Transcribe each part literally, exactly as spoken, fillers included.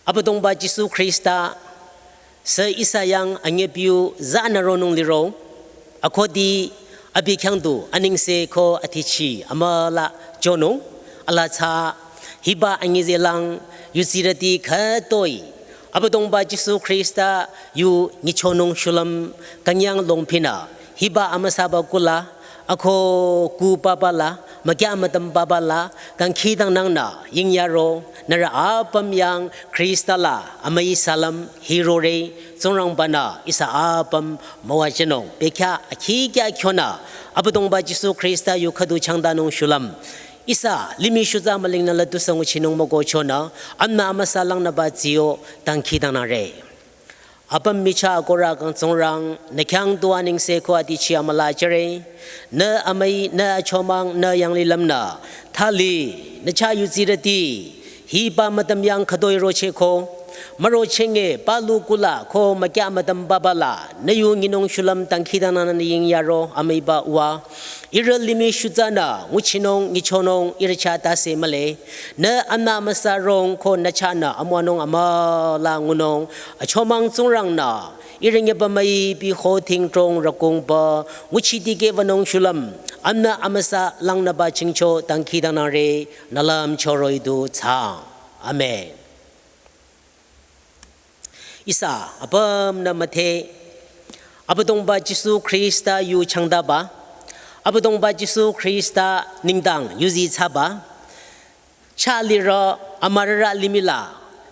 Abüdongba Jisu Khrista sü ihsa yang anyepiu zanü ronung liro, akhudi abi khyang du anengse ko atichi amüla chonung, ala tsü hiba anyi zelang yuzirüti khütoi Abüdongba Jisu Khrista yu nyichonung shulüm künyang longpinü hiba amüsaba kula, ako ku papa la, mükya mütüm papa la, dangkhidangnangnü yingyaro, nührü apüm yang Khrista la amüi salam hirore, Tsingrangba-nü ihsa apüm müwajünung, bekhyah akhikya khyonü, Abüdongba Jisu Khrista yu khüdu changdanung shulüm. Ihsa limih shutsa mülingnü la tusü nguchinung mükohchonü, amnü amüsa langnüba tsiyo dangkhidangnangre. Apüm michah akohrü kang Tsingrang, nü khyang du anengse ko atichi amüla jüre. Nü amüi, nü achomang, nü yanglilümnü, thali, nü chah yuzirüti hiba mütüm yang khütoi rochehko, mürochenge palu kula ko mükya mütüm papa la, nü yu nyinung shulüm dangkhidangnangnü yingyaro amüiba Uwa. Ihrü limih shutsanü nguchinung nyichonung ihrü chah tase mühle. Nü amnü amüsa rong ko nü chahnü amüwanung amüla ngunung. Achomang Tsingrangnü ihrü nyeba müipi ho tingtrong rükungba nguchi dikehbanung shulüm, amnü amüsa langnüba chingcho dangkhidangnangre, nü lümcho roh-i du thsaang. Amen. Ihsa apümnü müdhe, Abüdongba Jisu Khrista yu changdaba, Abüdongba Jisu Khrista nengdang yuzi thsaba, chah lirü amürarü limih la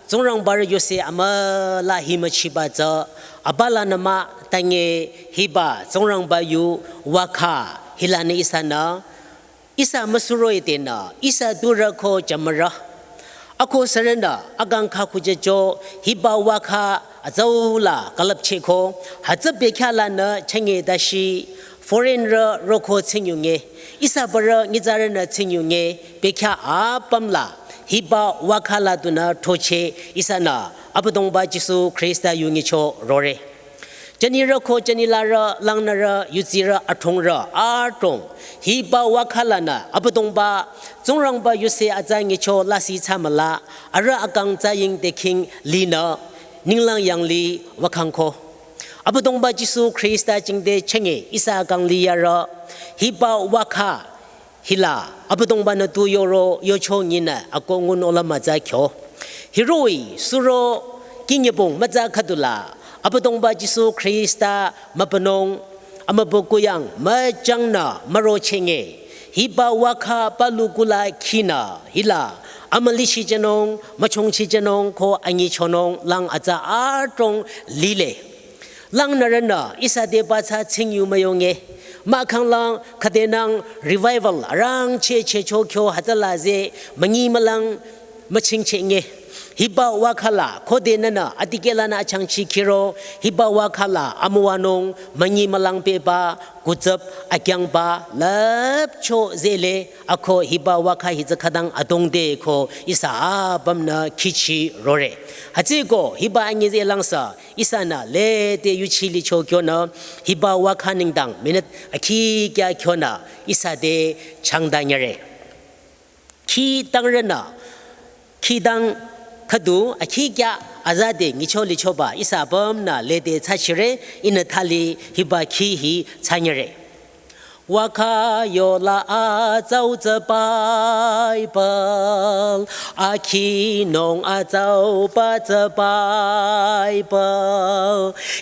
Tsingrangbarü yuse amüla hi müchiba tsü, abülanü mah tange hiba Tsingrangba yu vakha hilanü ihsanü ihsa müsuroh-i tenü, ihsa turü ko jümürü. Ako sürünü akang khakhujecho hiba vakha atsau la külüpchehko, hütsü bekhyah lanü chenge dashi foreignrü roko tsingyunge, ihsa barü nyitsarünü tsingyunge, bekhyah apüm la hiba vakha la dunü throcheh ihsanü Abüdongba Jisu Khrista yu nyicho rore. Jünirü ko jünilarü, langnürü, yuzirü, adrongrü, adrong, hiba vakha lanü Abüdongba Tsingrangba yuse atsa nyicho lasih thsamüla, arüh akang tsaying dekhing linü ninglang yanglih vakangko. Abüdongba Jisu Khrista jingte chenge ihsa akang liyarü, hiba vakha hila Abüdongba-nü tu yoro yocho nyinü akoh ngun ola mütsa kyo. Hiroh-i suro kinyebong mütsa khüdula Abüdongba Jisu Khrista mübünung amübükuh yang müjangnü mürochenge, hiba vakha palu kula khinü hila amülichijünung, müchongchijünung ko anyichonung lang atsa adrong lile. Langnürünü ihsa te batsü tsingyu müyonge. Mahkhang lang khüdenang revival arangcheh chehcho kyo hütsüla ze münyi mülang müchingchenge. Hiba vakha la khode nünü adikehlanü achangchi khiro, hiba vakha la amüwanung münyi mülang pehba, kutsüp akyangba lüpcho zele, ako hiba vakha hi tsü khütang adongde ko ihsa apümnü khichi rore. Hütsüeko hiba anyi ze langsü ihsanü lede yuchi licho kyonü hiba vakha nengdang minute akhikya kyonü ihsa te changdanyüre. Khidangrünü khidang khüdu akhikya azade nyicho lichoba ihsa apümnü lede thsachire, ihnü thali hiba khi hi thsanyüre. Vakha yola atsau tsü Bible, akhinung atsauba tsü Bible.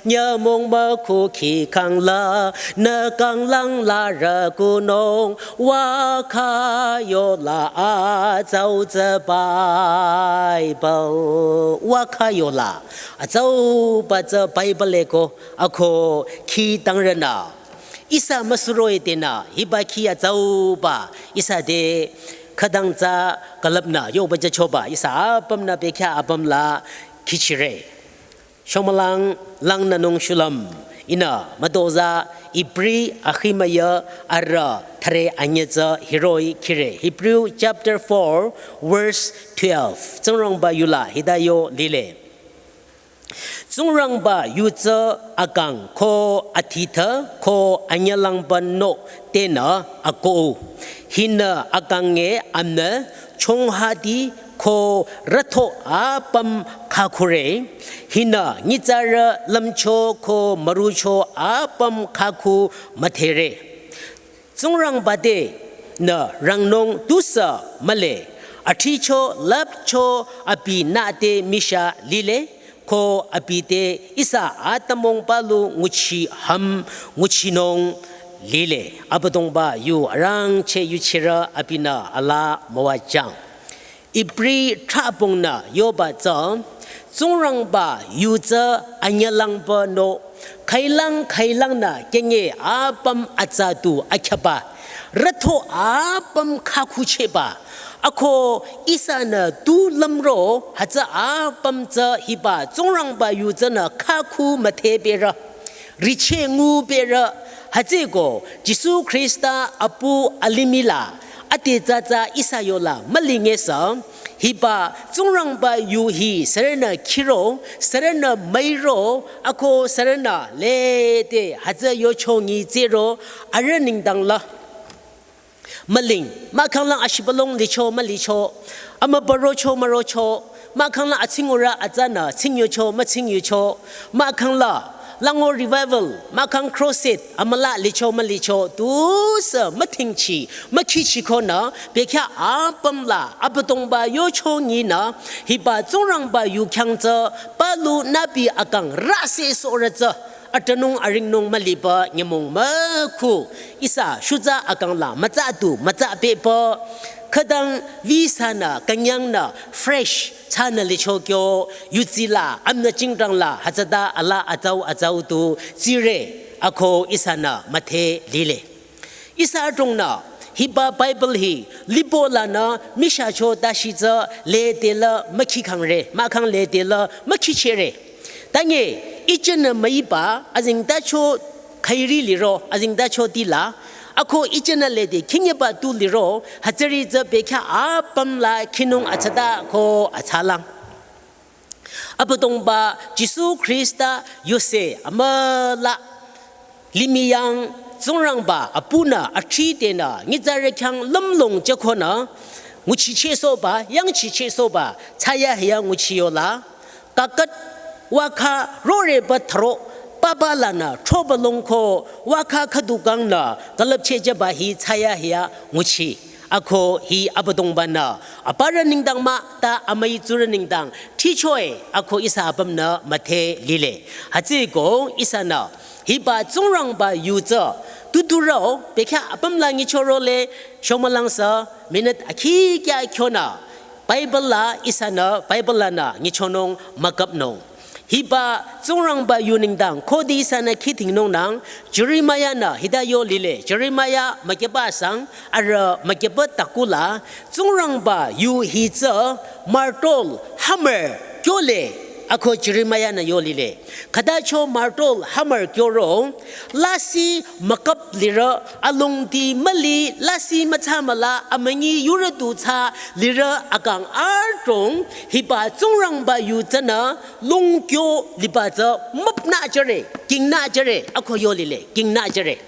Nyümong mükhu khi khangla, nü kanglang la rükunung, vakha yola atsau tsü Bible. Vakha yola atsauba tsü Bible eko, ako khidangrünü ihsa müsuroh-i tenü hiba khi atsauba ihsa te khütang tsü külüpnü yoba jüchoba ihsa apümnü bekhyah apüm la khichire. Shomülang langnünung shulüm, ihnü mütozah Ibri akhimüya arüh thüre anyü tsü hiroh-i khire. Hebrew chapter four, verse twelve. Tsingrangba yula hita yo lile. Tsingrangba yu tsü akang ko athitha ko anyülangba noh tenü akoh. Hinü akang nge amnü chonghati ko rütho apüm khakhure, hinü nyitsarü lümcho ko mürucho apüm khakhu müdhere. Tsingrangba te nü rangnung tusü mühle, athricho lüpcho abi nü te misha lile, ko abi te ihsa atümung palu nguchi hüm nguchinung lile. Abüdongba yu arangcheh yuchirü abinü alaa müwajüng. Ibri thrabongnü yoba tsü, Tsingrangba yu tsü anyülangba no, khailang khailangnü kenge apüm atsa tu akhyaba, rütho apüm khakhuchehba, ako ihsanü tu lümro hütsü apüm tsü hiba Tsingrangba yu tsünü khakhu müdhepürü, richeh ngupürü, hütsüeko Jisu Khrista apu alimih la ade tsatsa ihsa yola mülingesü, hiba Tsingrangba yu hi sürünü khiro, sürünü müiro, ako sürünü lede hütsü yocho nyi tsüro, arüh nengdang la müling, mahkhang lang ashibülung licho mülicho, amübürocho mürocho, mahkhang lang atsingurü atsanü tsingyocho mütsingyucho, mahkhang la lango revival, mahkhang crusade, amüla licho mülicho, tusü müthingchi mükhichikonü, bekhyah apüm la Abüdongba yocho nyinü, hiba Tsingrangba yu khyang tsü, palu nübi akang rüse sorü tsü, atünung aringnung müliba nyümong mükhu, ihsa shutsa akang la mütsa tu mütsa pehpü, khütang visanü künyangnü fresh thsanü licho kyo, yutsi la amnü jingdang la hütsüta alaa atsau atsau tu tsire, ako ihsanü müdhe lile. Ihsa adrongnü hiba Bible hi lipo lanü mishacho tashi tsü lede la mükhikangre, mahkhang lede la mükhichehre. Tanye, ijenü müiba azengtacho khairi liro, azengtacho tila, ako ijenü lede khinyeba tu liro, hütsüri tsü bekhyah apüm la khinung atsata ko atsalang. Abüdongba Jisu Khrista yuse amüla limih yang Tsingrangba apunü athri tenü nyitsarü khyang lümlong jükonü, nguchichehsohba, yangchichehsohba, thsayahiya nguchi yola, kaküt wakha roreba tharo, papa lanü throbülung ko wakha khüdukangnü külüpcheh jüba hi thsayahiya nguchi. Ako hi Abüdongbanü aparü nengdang mah ta amüi tsurü nengdang thichoe, ako ihsa apümnü müdhe lile. Hütsüeko ihsanü hiba Tsingrangba yu tsü tuturü bekhyah apüm la nyichoro le, shomülangsü minute akhi kya kyonü Bible la ihsanü Bible lanü nyichonung mükapnung. Hiba Tsingrangba yu nengdang khode ihsanü khidhingnungnang, Jeremiah-nü hita yo lile, Jeremiah mükyüba asang arüh mükyüba taku la, Tsingrangba yu hi tsü martol hammer kyole, ako Jeremiah-nü yo lile. Khütacho martol hammer kyoro, lasih mükap lirü, alongdi müli, lasih müthsa müla, amünyi yurü du thsa lirü akang adrong, hiba Tsingrangba yu tsünü longkyo liba tsü müpnü jüre, kingnü jüre, ako yo lile, kingnü jüre.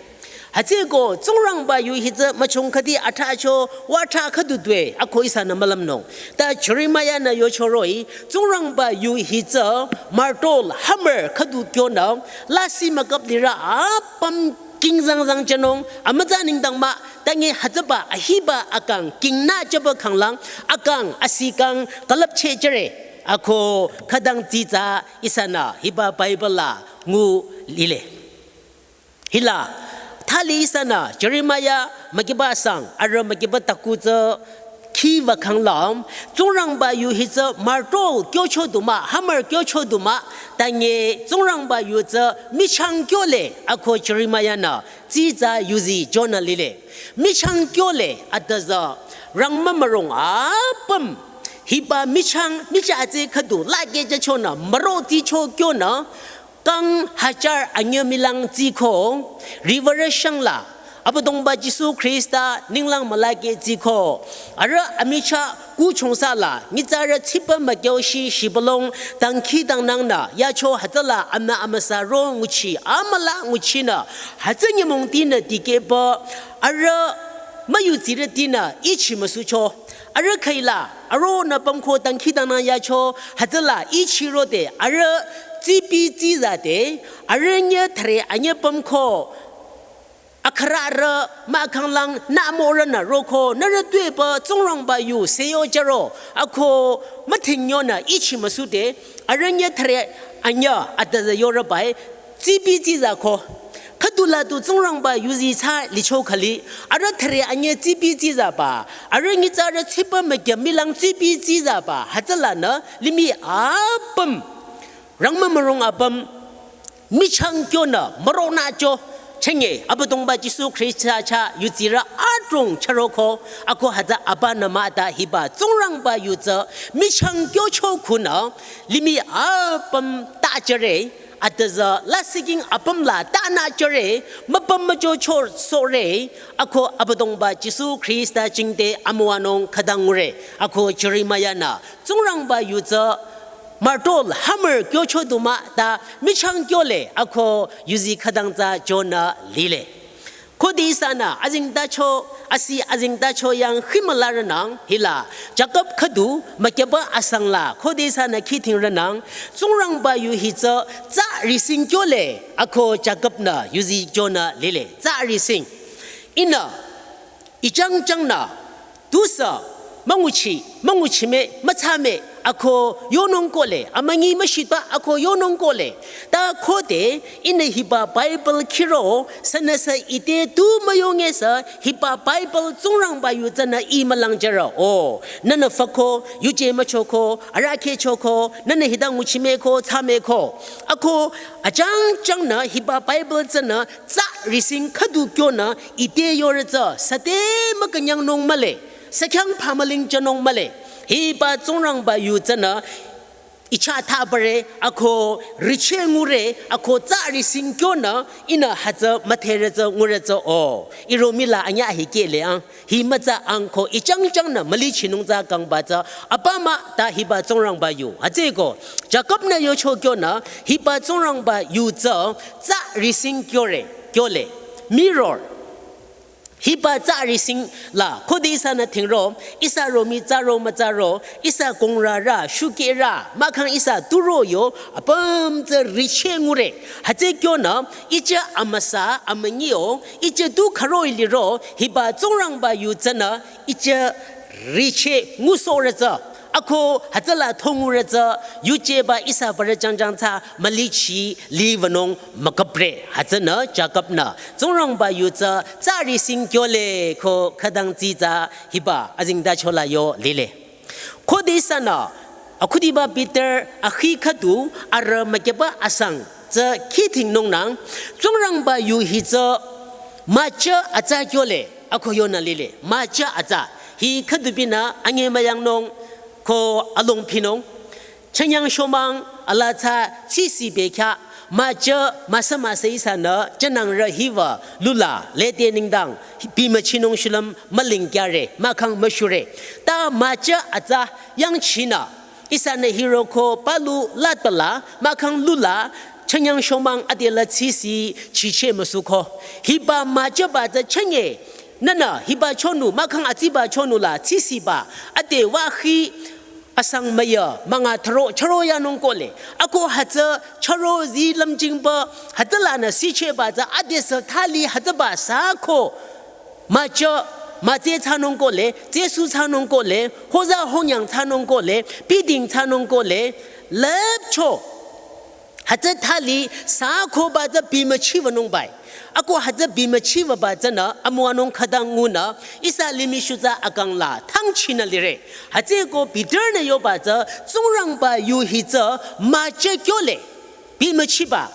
Hütsüeko Tsingrangba yu hi tsü müchung khüdi athracho, watha khüdu due, ako ihsanü mülümnung. Ta Jeremiah-nü yocho roh-i, Tsingrangba yu hi tsü martol hammer khüdu kyonü, lasih mükap lirü apüm kingzangzang jünung, amütsa nengdang mah, tanye hütsüba ahiba akang kingnü jüba khanglang, akang asikang külüpcheh jüre, ako khütang tsitsa ihsanü hiba Bible la ngu lile. Hila, thali ihsanü Jeremiah mükyüba asang arüh mükyüba taku tsü khiba khanglang, Tsingrangba yu hi tsü martol kyocho du mah, hammer kyocho du mah, tanye Tsingrangba yu tsü michang kyole, ako Jeremiah-nü tsitsa yuzi jonü lile. Michang kyole atüzü rangmümürong apüm, hiba michang, michah tsü khüdu lakeh jüchonü, müro tsicho kyonü, kang hajar anyü milang tsiko, riwürü shang la, Abüdongba Jisu Khrista ninglang mülakeh tsiko, arüh amichah kuchongsa la, nyitsarü tsipa mükyo shi shibülung, dangkhidangnangnü, yacho hütsüla amünü amüsa ro nguchi, amüla nguchinü, hütsü nyümongtinü dikehpü, arüh müyudsirütinü ichi müsucho, arüh khüila, aronü pümko dangkhidangnang yacho, hütsüla ichirode, arüh tsipi tsizade, arüh nye thre anye pümko, akhararü mahkhanglang nümorünü roko, nührü tuepü Tsingrangba yu seyo jüro, ako müthingyonü ichi müsude, arüh nye thre anye atüzü yorübai, tsipi tsizako. Khüdula tu Tsingrangba yuzi tsü licho khali, arüh thre anye tsipi tsizaba, arüh nyitsarü tsipü mükya milang tsipi tsizaba, hütsülanü limih apüm, rangmü mürong apüm, michang kyonü müronü cho, chenge, Abüdongba Jisu Khrista chah yuzirü adrong chüroko, ako hütsü abanü müta hiba Tsingrangba yu tsü, michang kyocho khunü, limih apüm ta jüre, atüzü lasihking apüm la tanü jüre, müpüm mücho cho sohre, ako Abüdongba Jisu Khrista jingte amüwanung khütang ngure, ako Jeremiah nü, Tsingrangba yu tsü, martol hammer kyocho du müta michang kyole, ako yuzi khütang tsü jonü lile. Khode ihsanü azengtacho, asi azengtacho yang himülarünang hila, Jakob khüdu mükyaba asangla, khode ihsanü khidhingrünang, Tsingrangba yu hi tsü, tsü rising kyole, ako Jakob nü yuzi jonü lile, tsü rising. Ihnü, ichangchangnü, tusü, münguchi, münguchi me, mütsa me, ako yonung kole, amünyi müshitba, ako yonung kole. Ta khode, ihnü hiba Bible khiro, sünüsü ite tu müyongesü, hiba Bible Tsingrangba yu tsünü ih mülangjüro. O, nünü fako, yuje müchoko, arahkheh choko, nünü hita nguchi meko, tsa meko. Ako, achangchangnü hiba Bible tsünü, tsü rising khüdu kyonü, ite yorü tsü, süte mükünyangnung mühle, sükhyang phamüling jünung mühle. Hiba Tsingrangba yu tsünü, icha thabare, ako richeh ngure, ako tsü rising kyonü, ihnü hütsü mütherü tsü ngure tsü o. Iro mila anya hi kele ang, hi mütsa ang ko ichangchangnü mülichinung tsü kangba tsü, apa müta hiba Tsingrangba yu. Hütsüko, Jakob nü yocho kyonü, hiba Tsingrangba yu tsü, tsü rising kyore, kyole. Mirror. Hiba tsü rising la, khode ihsanü dhingro, ihsa romi tsüro mütsüro, ihsa kongrarü, shukherü, mahkhang ihsa turo yo, apüm tsü richeh ngure. Hütsü kyonü, ije amüsa, amünyi o, ije tu kharo iliro, hiba Tsingrangba yu tsünü, ije richeh ngusohrü tsü. Ako hütsüla thongurü tsü, yujeba ihsa barü jangjang tsü, mülichi, liwünung, müküpre. Hütsünü, Jakob nü, Tsingrangba yu tsü, tsü rising kyole ko khütang tsitsa hiba azengtacho la yo lile. Khode ihsanü, akhudiba Peter, akhi khüdu, arüh mükyaba asang, tsü khidhingnungnang, Tsingrangba yu hi tsü, müjü atsa kyole, ako yonü lile, müjü atsa, hi khüdubinü, anyi müyangnung, ko alongpinung, Chünyang shomang ala tsü tsisi bekhyah, müjü müsa müsa ihsanü, jünangrü hiwü, lula, lede nengdang, bimüchinung shulüm, mülingkyare, mahkhang müshure. Ta müjü atsa, yangchinü, ihsanü hiroko, palu, latpala, mahkhang lula, chünyang shomang adela tsisi, chiche müsuko. Hiba müjüba tsü chünye, nünü, hiba chonu, mahkhang atsiba chonu la, tsisiba, ade wahi, asang müya, münga tharo, chüro yanung kole. Ako hütsü, chüro zi lümjingba, hütsülanü sicheba tsü adesü thali hütsüba sako. Müjü, mütse thsanung kole, tsesu thsanung kole, hoza honyang thsanung kole, biding thsanung kole, lüpcho. Hütsü thali sakoba tsü bimüchiwünung bai. Ako hütsü bimüchiwüba tsünü amüwanung khütang ngunü ihsa limih shutsü akang la thangchinü lire. Hütsüko Peter nü yoba tsü Tsingrangba yu hi tsü müjü kyole. Bimüchiba.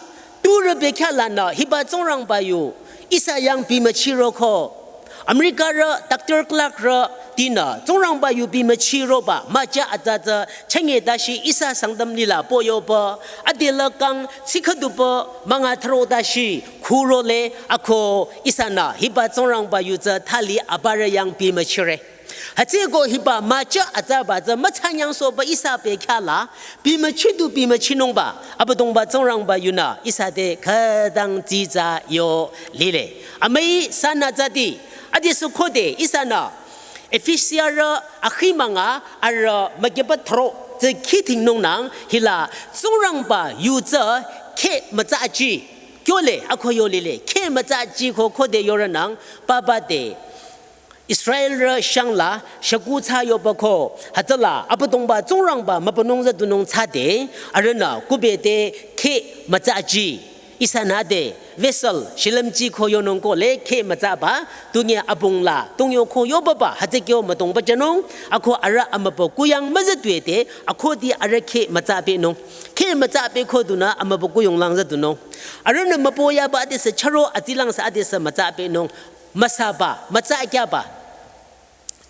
Turü bekhyah lanü hiba Tsingrangba yu ihsa yang bimüchiroko. Americarü, Doctor Clarkrü, tinü, Tsingrangba yu bimüchiroba, müjü atsa tsü, chünye tashi ihsa Sangtam lila poyoba, adela kang, tsikhüduba, münga tharo tashi, khurole, ako, ihsanü, hiba Tsingrangba yu tsü, thali abarü yang bimüchire. Hütsüko hiba, müjü atsaba tsü, mütsanyangsohba ihsa bekhyah la, bimüchidu bimüchinungba, Abüdongba Tsingrangba yunü, ihsa te khütang tsitsa yo lile. Amüi sanü tsüti, adesü khode, ihsanü, Efesiarü akhi münga arü mükyeba thro tsü khidhingnungnang hila Tsingrangba yu tsü kheh mütsa aji kyole ako yo lile. Kheh mütsa aji ko khode yorünang papa te Israelrü shangla shaku thsa yoba ko hütsüla Abüdongba Tsingrangba mübünung züdunung thsade arühnü kube te kheh mütsa aji. Ihsanü ade vessel shilümji ko yonung ko le kheh mütsaba, tunye abungla tungyo ko yobaba hütsü kyo mütongba jünung, ako arüh amübü kuyang müzütue te, ako di arüh kheh mütsa penung. Kheh mütsa pe ko dunü amübü kuyonglang züdunung. Arühnü mübü yaba adesü charo atsilang sü adesü mütsa penung. Müsaba, mütsa kyaba.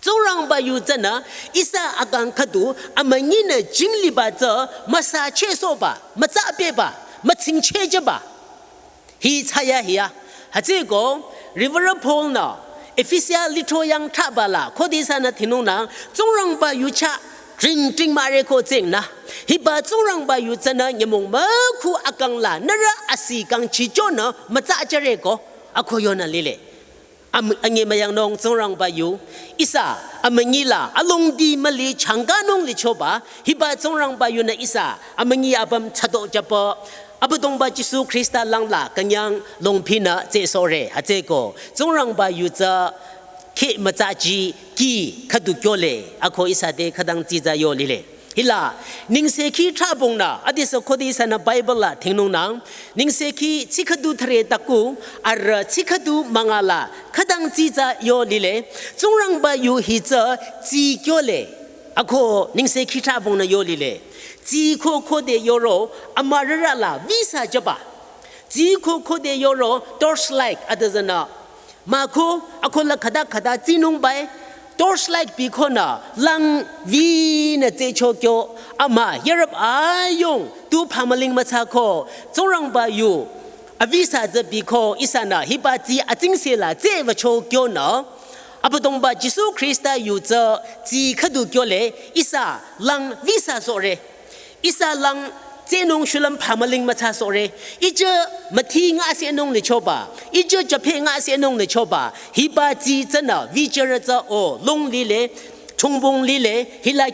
Tsingrangba yu tsünü ihsa akang khüdu amünyinü jingliba tsü müsa chehsohba, mütsa pehba, mütsingchehjüba. Hi thsaya hiya. Hütsüko, Reverend Paul-nü Efesia lithro yang thraba la, khode ihsanü thinungnang, Tsingrangba yu chah, tring tring mare ko tsengnü. Hiba Tsingrangba yu tsünü nyümong mükhu akang la, nührü asi kang chichonü, mütsa jüre ko, ako yonü lile. Am-, anyi müyangnung Tsingrangba yu, ihsa, amünyi la, alongdi müli changkanung lichoba, hiba Tsingrangba yunü ihsa, amünyi apüm thsado jüpü, Abüdongba Jisu Khrista langla künyang longpinü tsehsohre, hütsüko, Tsingrangba yu tsü, kheh mütsa ji, ki, khüdu kyole, ako ihsa te khütang tsitsa yo lile. Hila, Nengsekhi thrabongnü, adesü khode ihsanü Bible la thingnungnang, Nengsekhi tsi khüdu thüre taku, arüh tsi khüdu münga la, khütang tsitsa yo lile, Tsingrangba yu hi tsü tsi kyole, ako Nengsekhi thrabongnü yo lile, tsi ko khode yoro, amürara la, visa jüba, tsi ko khode yoro, torchlight, adüzünü, mako, ako la khüta khüta tsinung bai, torchlight bikonü, lang vinü tsehcho kyo, ama, yarap ayong, tu pamaling mütsa ko, Tsingrangba yu, avisa tsü biko, ihsanü, hiba tsi atsingse la tsehwücho kyonü, Abüdongba Jisu Khrista yu tsü, tsi khüdu kyole, ihsa, lang visa sohre. Ihsa lang tsehnung shulüm pamaling mütsa sohre. Ije müthi nga sehnung lichoba. Ije jüphe nga sehnung lichoba. Hiba tsi tsünü vijürü tsü o long lile, chungbong lile, hila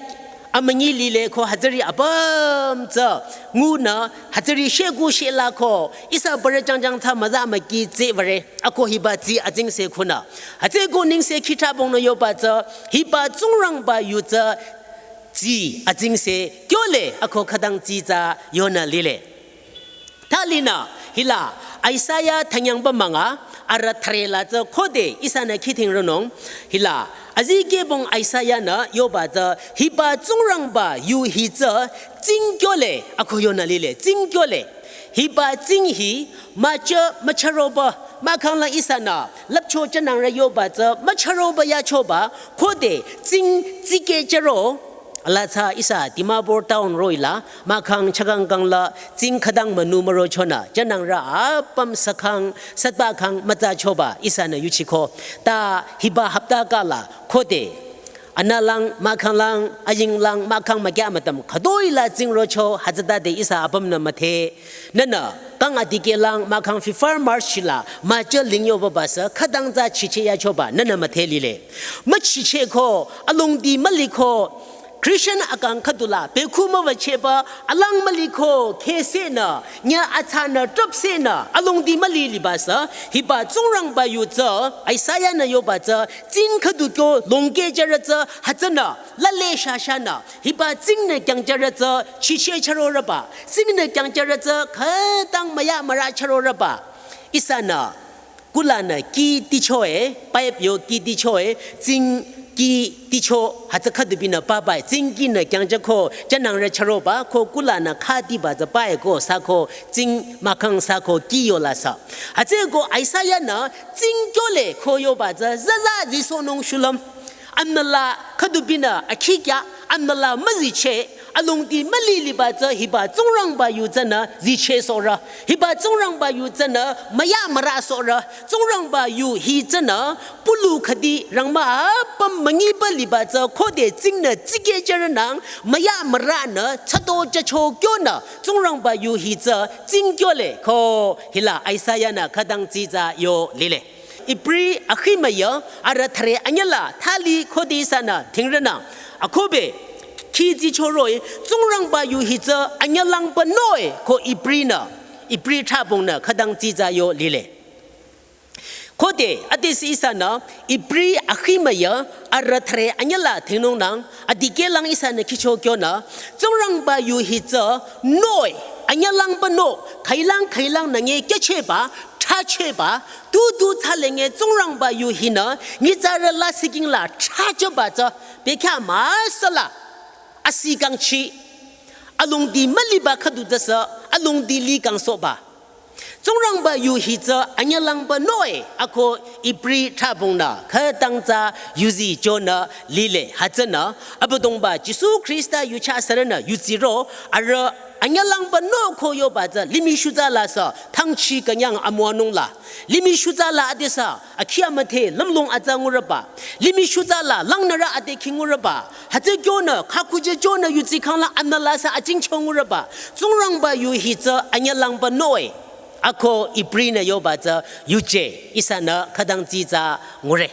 amünyi lile ko hütsüri apüm tsü ngunü hütsüri shegu shela ko ihsa bürü jangjang tsü müza müki tsehwüre. Ako hiba tsi atsingse kunü. Hütsüko Nengsekhi thrabongnü yoba tsü hiba Tsingrangba yu tsü tsi atsingse kyole ako khütang tsitsa yonü lile. Thalinü hila Isaiah thanyangba münga arüh thüre la tsü khode ihsanü khidhingrünung hila azikehbong Isaiah-nü yoba tsü hiba Tsingrangba yu hi tsü tsing kyole ako yonü lile tsing kyole. Hiba tsing hi mücha mücharoba mahkhang la ihsanü lüpcho jünangrü yoba tsü mücharoba yachoba khode tsing tsikehjüro. Ala tsü ihsa Dimapur town roh-i la mahkhang chakangkang la tsing khütang münu mürochonü jünangrü apüm sükhang sütbakhang mütsachoba ihsanü yuchiko. Ta hiba hapta kala khode analang, mahkhanglang, ayinglang, mahkhang mükyah mütüm khütoi la tsing rocho hütsütade ihsa apümnü müdhe. Nünü kang adikehlang mahkhang fifar March la mücha ling yoba ba sü khütang tsü chicheh yachoba nünü müdhe lile. Müchicheh ko, alongdi müli ko, Christian akang khüdula bekhu müwüchehba alang müli ko, khehsehnü, nya atsanü, trüpsehnü, alongdi müli liba sü hiba Tsingrangba yu tsü Isaiah-nü yoba tsü tsing khüdu kyo longkehjürü tsü hütsünü lale shashanü hiba tsingnü kyangjürü tsü chicheh chürorüba, tsingnü kyangjürü tsü khütang müyah müra chürorüba. Ihsanü kulanü ki ticho-e, pipe yo ki ticho-e, tsing ki ticho hütsü khüdubinü papa-e, tsing kinü kyangjüko jünangrü chüroba ko kulanü khatiba tsü pa-e ko süko tsing mahkhang süko ki yola sü. Hütsüko Isaiah-nü tsing kyole ko yoba tsü zaza zisohnung shulüm. Amüla khüdubinü akhikyah, amüla müzicheh, alongdi müli liba tsü hiba Tsingrangba yu tsünü zichehsohrü. Hiba Tsingrangba yu tsünü müyah müra sohrü. Tsingrangba yu hi tsünü pulu khüdi rangmü apüm münyiba liba tsü khode tsingnü tsikehjürünang müyah müranü thsatojücho kyonü Tsingrangba yu hi tsü tsing kyole ko hila Isaiah-nü khütang tsitsa yo lile. Ibri akhi müyü, arü thüre anyüla thali khode ihsanü thingrünü. Akobe, khi zi choroh-i, Tsingrangba yu hi tsü anyülangba noe ko Ibrinü, Ibri thrabongnü khütang zi tsü yo lile. Khode, adesü ihsanü, Ibri akhi müyü, arü thüre anyüla thingnungnang, adikehlang ihsanü khicho kyonü, Tsingrangba yu hi tsü noe, anyülangba no, khailang khailang nü nge kyacheba, thacheba, tu tu thsalenge Tsingrangba yu hinü, nyitsarü lasihking la thacheba tsü, bekhyah müsala, asi kangchi, alongdi müliba khüdu tsüsü, alongdi li kangsohba. Tsingrangba yu hi tsü anyülangba noe, ako Ibri thrabongnü, khütang tsü yuzi chonü lile, hütsünü, Abüdongba, Jisu Khrista yucha sürünü, yuziro, arü anyülangba no ko yoba tsü, limih shutsa la sü, thangchi künyang amüwanung la. Limih shutsa la adesü, akhi amüdhe, lümlong atsa ngurüba. Limih shutsa la, langnürü ade khi ngurüba. Hütsü kyonü, khakuje chonü yuzi khangla anüla sü achingcho ngurüba. Tsingrangba yu hi tsü anyülangba noe. Ako Ibrinü yoba tsü yuje, ihsanü khütang zi tsü ngure.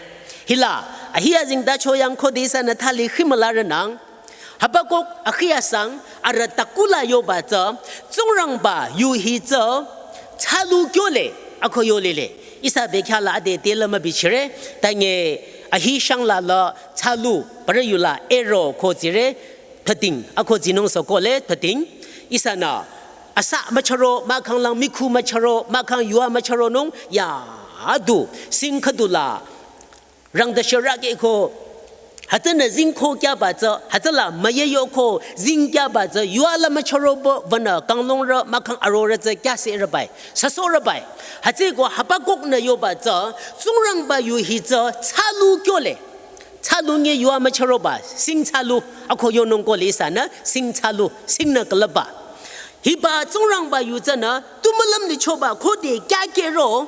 Hila, ahi azengtacho yang khode ihsanü thali khimülarünang. Habakuk akhi asang, arü takula yoba tsü, Tsingrangba yu hi tsü, thsalu kyole, ako yo lile. Ihsa bekhyah la ade tela mübichire, tange ahi shang la la, thsalu, parü yu la, arrow ko zire, thüding, ako zinung sü kole, thüding, ihsanü, asa mücharo, mahkhang lang mikhu mücharo, mahkhang yua mücharonung, ya, adu, sing khüdu la, rangda shara ke ko, hütsünü zing ko kyaba tsü, hütsüla müyü yo ko, zing kyaba tsü, yua la mücharoba, wünü, kanglongrü, mahkhang arorü tsü, kyase rübai, süso rübai. Hütsüko Habakuknü yoba tsü, Tsingrangba yu hi tsü, thsalu kyole. Thsalu nge yua mücharoba, sing thsalu, ako yonung kole ihsanü, sing thsalu, singnü külüpba. Hiba Tsingrangba yu tsünü, tu mülüm lichoba, khode kyakero,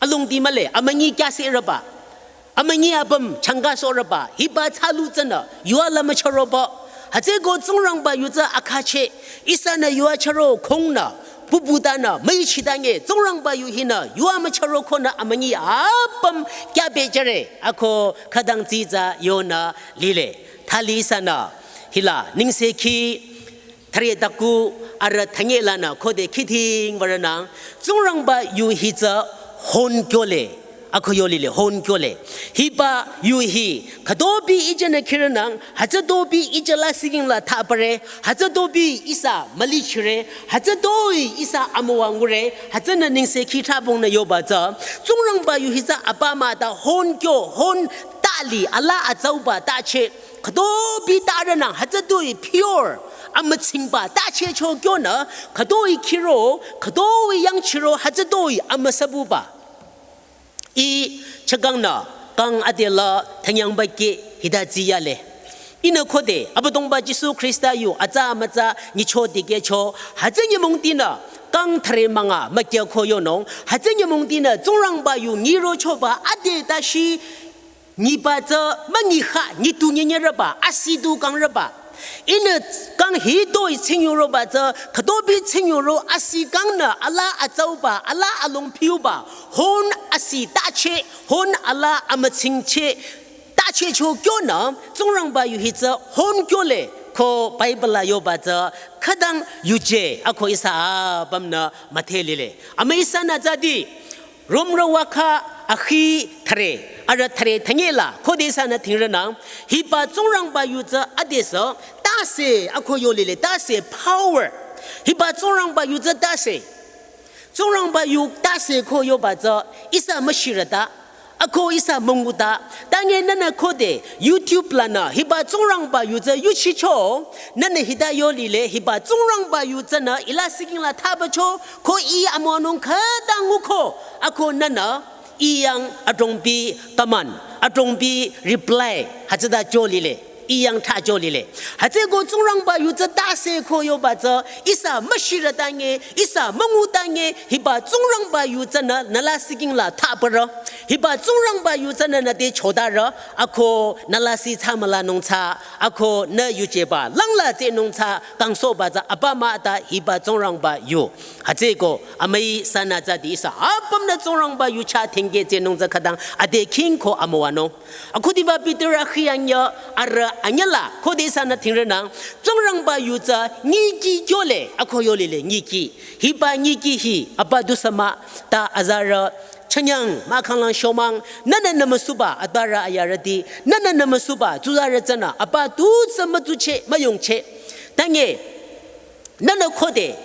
alongdi mühle, amünyi kyase rüba. Amünyi apüm, changka sohrüba, hiba thsalu tsünü, yua la mücharoba. Hütsüko Tsingrangba yu tsü akhache, ihsanü yua charo khongnü, bubutanü, müichitange, Tsingrangba yu hinü, yua mücharo khonü amünyi apüm, kyabejare, ako khütang zi tsü yonü lile. Thali ihsanü, hila, nengsekhi, thüre taku, arü thanye lanü, khode khithing würünang, Tsingrangba yu hi tsü hon kyole, ako yo lile, hon kyole. Hiba yu hi, khütobi ijenü khirünang, hütsütobi ije lasihking la thapare, hütsütobi ihsa mülichire, hütsütoi ihsa amüwa ngure, hütsünü nengsekhi thrabongnü yoba tsü, Tsingrangba yu hi tsü apa mah ta hon kyo, hon tali, ala atsauba tache, khütobi tarünang, hütsütoi pure, amütsingba tache cho kyonü, khütoi khiro, khütoi yangchiro, hütsütoi amüsabuba. I chakangnü kang adela thanyangba ke hita ziyale. Ihnü khode, Abüdongba Jisu Khrista yu atsa mütsa nyicho dikehcho, hütsü nyümongtinü kang thüre münga mükyü ko yonung, hütsü nyümongtinü Tsingrangba yu nyirochoba ade tashi nyiba tsü münyiha nyitu nyinyerüba, asi du kangrüba. Ihnü kang hitoi tsingyuroba tsü, khütobi tsingyuro asi kangnü ala atsauba, ala alongpiuba, hon asi tache, hon ala amütsingche, tache cho kyonü, Tsingrangba yu hi tsü hon kyole, ko Bible la yoba tsü, khütang yuje, ako ihsa apümnü müdhe lile. Ama ihsanü zadi, Romrü wakha akhi thüre, arü thüre thanye la, khode ihsanü thingrünang, hiba Tsingrangba yu tsü adesü, tase, ako yo lile, tase power. Hiba Tsingrangba yu tsü tase. Tsingrangba yu tase ko yoba tsü, ihsa müshirüta, ako ihsa münguta, tange nünü khode, YouTube lanü, hiba Tsingrangba yu tsü yuchicho, nünü hita yo lile, hiba Tsingrangba yu tsünü, ila siking la thabacho, ko i amüwanung khütang nguko, ako nünü, i yang adrongbi command, adrongbi reply, hütsüta cho lile, i yang tha cho lile. Hütsüko Tsingrangba yu tsü tase ko yoba tsü, ihsa müshirütange, ihsa müngutange, hiba Tsingrangba yu tsünü, nü la siking la thabarü. Hiba Tsingrangba yu tsünü nü te chotarü, ako nü lasih thsa mülanung thsa, ako nü yujeba langla tsehnung thsa, kangsohba tsü apa mah ta hiba Tsingrangba yu. Hütsüeko, amüi sanü tsüdi ihsa apümnü Tsingrangba yu chah thengke tsehnung tsü khütang, ade khingko amüwanung. Akhudiba Peter akhi anyüh, arüh anyüla, khode ihsanü thingrünang, Tsingrangba yu tsü nyiki kyole, ako yolile nyiki. Hiba nyiki hi, apa du sü mah, ta azarü, chanyang, mahkhang lang shomang, nünü nümüsuba, atarü ayarüti, nünü nümüsuba, tsuzarü tsünü, apa tu tsü mütsucheh, müyongcheh. Tange, nünü khode,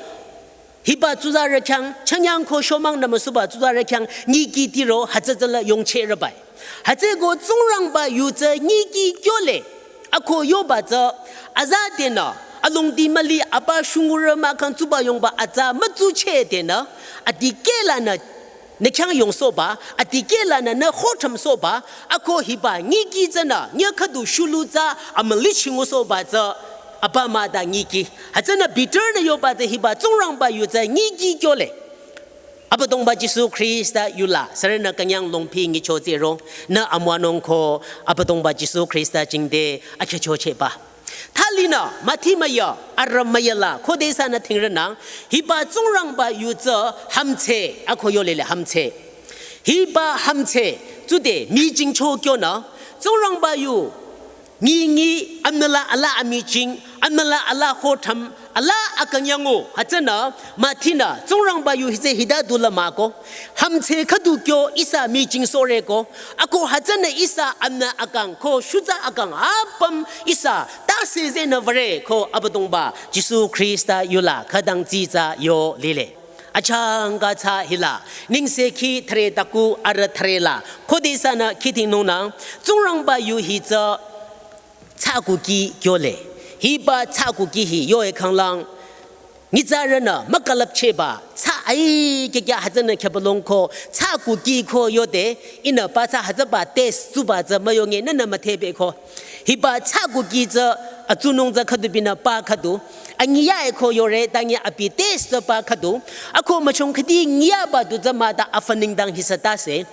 hiba tsuzarü khyang, chanyang ko shomang nümüsuba, tsuzarü khyang, nyiki tiro, hütsü tsüla yongcheh rübai. Hütsüeko Tsingrangba yu tsü nyiki kyole, ako yoba tsü, azadenü, alongdi müli apa shungurü mahkhang tsuba yongba atsa mütsucheh denü, adikehlanü, nü khyang yongsohba, adikehlanü nü khothamsohba, ako hiba nyiki tsünü, nyü khüdu shulu tsü, amüli chingusohba tsü, apa mah ta nyiki. Hütsünü Peter nü yoba tsü hiba Tsingrangba yu tsü nyiki kyole. Abüdongba Jisu Khrista yula, sürünü künyang longpi nyicho tsiro, nü amüwanung ko, Abüdongba Jisu Khrista jingte, akhecho chehba. Thalinü, Mathi müyü, arüh müyüla, khode ihsanü thingrünang, hiba Tsingrangba yu tsü hamtse, ako yolile hamtse. Hiba hamtse, tsude, mijingcho kyonü, Tsingrangba yu, nyi nyi, amüla ala amijing, amüla ala khotham, ala akünyango, hütsünü, Mathinü, Tsingrangba yu hitsü hita dula mah ko, hamtse khüdu kyo ihsa mijingsohre ko, ako hütsünü ihsa amünü akang ko, shutsa akang apüm ihsa, tase zenü würe ko Abüdongba, Jisu Khrista yula, khütang tsitsa yolile. Achangka tsü hila, nengsekhi thüre taku arüh thürela, khode ihsanü khidingnungnang, Tsingrangba yu hi tsü, tsü kuki kyole. Hiba tsü kuki hi yoe khanglang. Nyitsarünü, mükalapchehba, tsü ai kekya hütsünü khepalong ko, tsü kuki ko yode, ihnü pa tsü hütsüba test tsuba tsü müyonge nünü müthebe ko. Hiba tsü kuki tsü, atsunung tsü khüdu binü pa khüdu, anyiya e ko yore, tangi abi test tsü pa khüdu, ako müchong khüdi nyiyaba du tsü mah ta afü nengdang hi sü tase.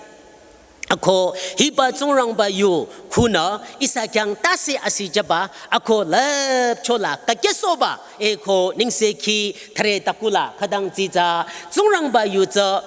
Ako hiba Tsingrangba yu khunü ihsa khyang tase asi jüba, ako lüpchola kakyesohba, e ko nengsekhi thüre takula khütang tsitsa, Tsingrangba yu tsü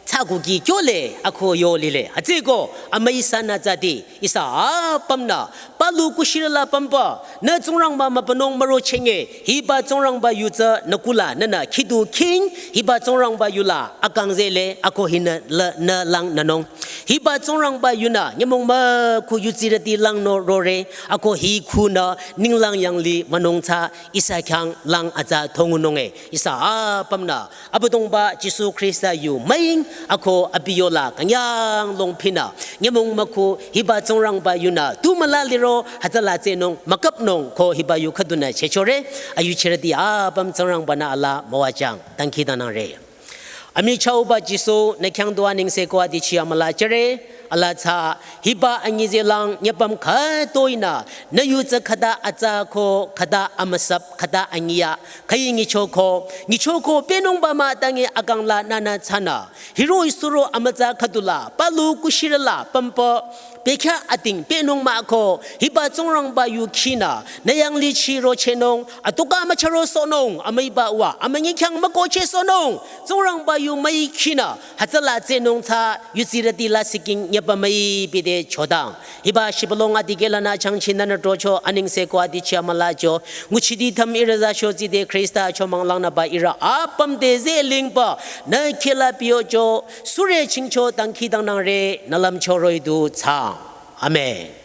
tsü kuki kyole, ako yolile. Hütsüeko, amüi sanü tsüdi, ihsa apümnü, palu kushirela pümba, nü Tsingrangba mübünung müro chenge, hiba Tsingrangba yu tsü nü kula nünü khidu khing, hiba Tsingrangba yula akang zele, ako hinü la, nü lang nünung. Hiba Tsingrangba yunü, nyümong mükhu yutsirüti lang nü rore, ako hi khunü, ninglang yanglih wünung tsü, ihsa khyang lang atsa thongununge, ihsa apümnü, Abüdongba Jisu Khrista yu müing, ako abi yola künyang longpinü, nyümong mükhu hiba Tsingrangba yunü, tu müla liro, hütsüla tsehnung, mükapnung ko hiba yu khüdunü chechore, ayuchirüti apüm Tsingrangbanü ala müwajang, dangkhidangnangre. Amichahba Jisu, nü khyang dua nengse ko adichi amüla jüre, ala tsü, hiba anyi zelang, nyüpüm khütoinü, nü yu tsü khüta atsa ko, khüta amüsap, khüta anyiya, khüi nyichoko, nyichoko pehnungba mah tangi akangla nünü tsünü. Hiroh-i suro amütsa khüdula, palu kushirela, pümpa, pekha ating pehnung mah ko, hiba Tsingrangba yu khinü, nü yanglih chiro chehnung, atuka mücharo sohnung, amüiba wa, amünyi khyang mükohcheh sohnung, Tsingrangba yu müi khinü, hütsüla tsehnung tsü, yutsirüti la siking nyüpa müi bide chodang. Hiba shibülung adikehlanü changchinü nü trocho anengse ko adichi amülacho. Nguchidi tham ihrü za sho tside Khrista chomang langnüba ihrü apüm te zelingba. Nü khehla piyocho. Sure chingcho dangkhidangnangre nü lümcho roh-i du tsang. Amen.